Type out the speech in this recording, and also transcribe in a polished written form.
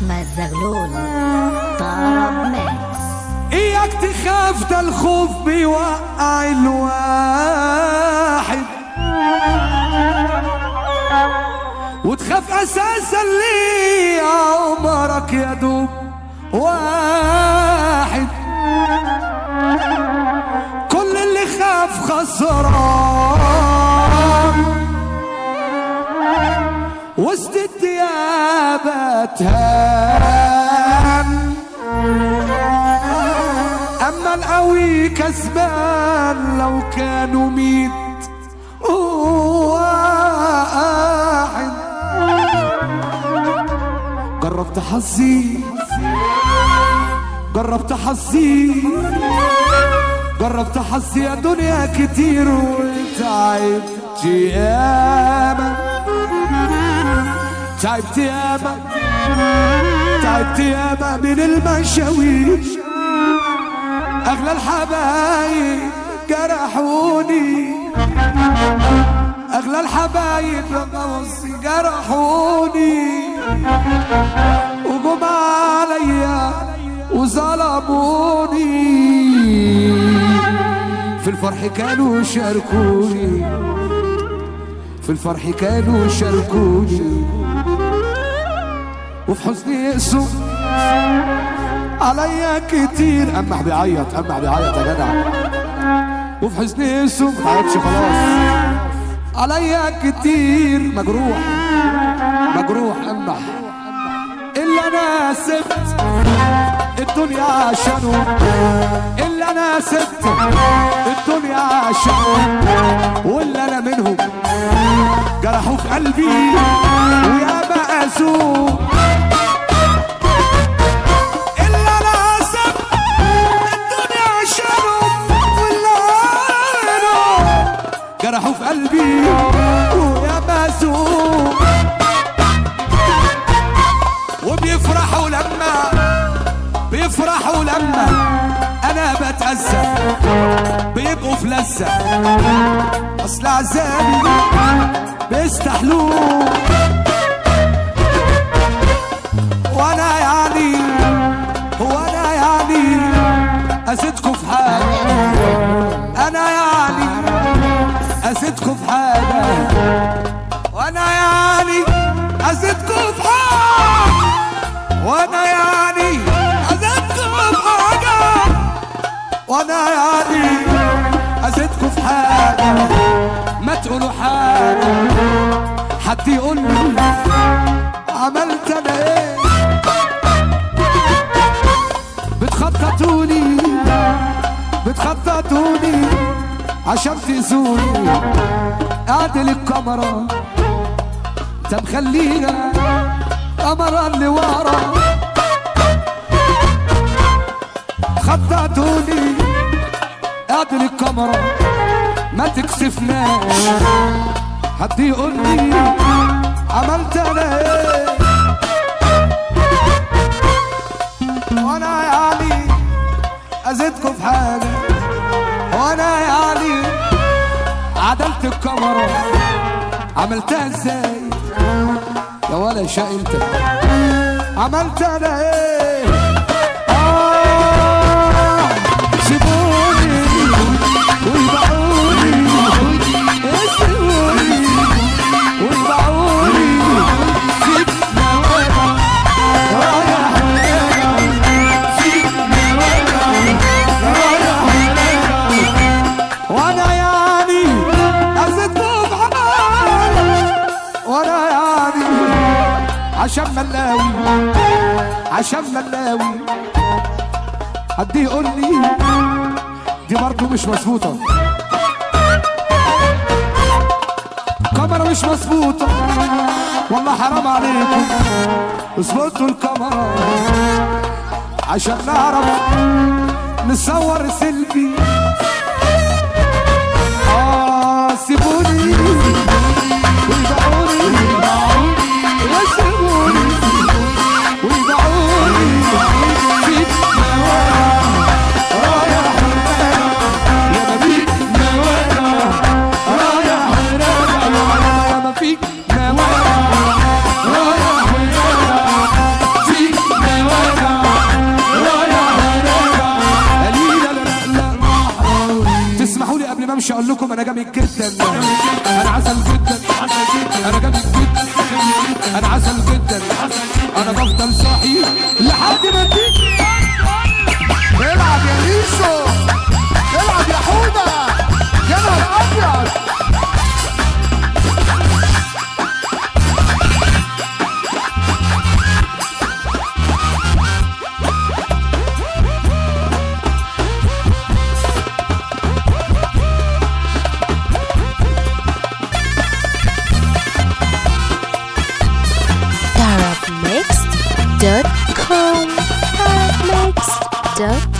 أحمد زغلول طرب ميكس. إياك تخاف، ده الخوف بيوقع الواحد، وتخاف أساسا ليه عمرك يا دوب واحد. كل اللي خاف خسران وسط الديابة تهان، أما القوي كسبان لو كانوا 100 واحد. جربت حظي، جربت حظي، جربت حظي يا دنيا كتير وتعبت ياما، تعبت ياما، تعبت ياما من المشاوير. أغلى الحبايب جرحوني، أغلى الحبايب غوصي جرحوني، وجم عليا وظلموني، في الفرح كانوا شاركوني، في الفرح كانوا شاركوني، وفي حزني يقسوا عليا كتير. أمح بيعيط، أمح بيعيط يا جدع، وفي حزني يقسوا، ما تعيطش خلاص، عليا كتير. مجروح، مجروح أمح، اللي أنا سبت الدنيا عشانه، اللي أنا سبت الدنيا عشانه، واللي أنا منهم جرحوا في قلبي ويا ما قاسوه. اللي أنا سبت الدنيا عشانهم، واللي أنا جرحوا في قلبي ويا ما قاسوه. وبيفرحوا لما، بيفرحوا لما انا بتأذى، بيبقوا في لذة، اصل عذابي بيستحلوه. وانا يعني، وانا يعني ازيدكوا في حاجة، انا يعني ازيدكوا في حاجة، وانا يعني ازيدكوا في حاجة، وانا يعني ازيدكوا في حاجة، وانا يعني ازيدكوا في حاجة. ما تقولوا حاجة، حد يقول لي عملت انا ايه؟ بتخططوني، بتخططوني عشان تأذوني. اعدل الكاميرا انت مخلينا قمرة اللي ورا. خططوني، اعدل الكاميرا ما تكسفناش، حد يقول لي عملت انا ايه؟ وانا يعني ازيدكوا في حاجة، وانا يعني عدلت الكاميرا عملتها ازاي يا ولا شا انت؟ عملت انا ايه؟ سيبوني ويبعوني، سيبوني ويبعوني، سيبنا وانا رايح وراجع، سيبنا وانا رايح وراجع، وانا يعني ازيدكوا في حاجة، وانا يعني عشان ملاوي، عشان ملاوي. حد يقول لي دي برضه مش مظبوطة، كاميرا مش مظبوطة، والله حرام عليكم اظبطوا الكاميرا عشان نعرف نصور سيلفي. سيبوني ويبعوني، سيبوني ويبعوني، سيبنا وانا رايح وراجع، يا ما فيك وانا رايح وراجع، يا ما فيك وانا رايح وراجع، سيبنا انا عسل جدا، انا بفضل صاحي لحد ما تيجي. العب يا ميشو، العب يا حوده، يا نهار ابيض. Tarabmixed.com. Tarabmixed.com.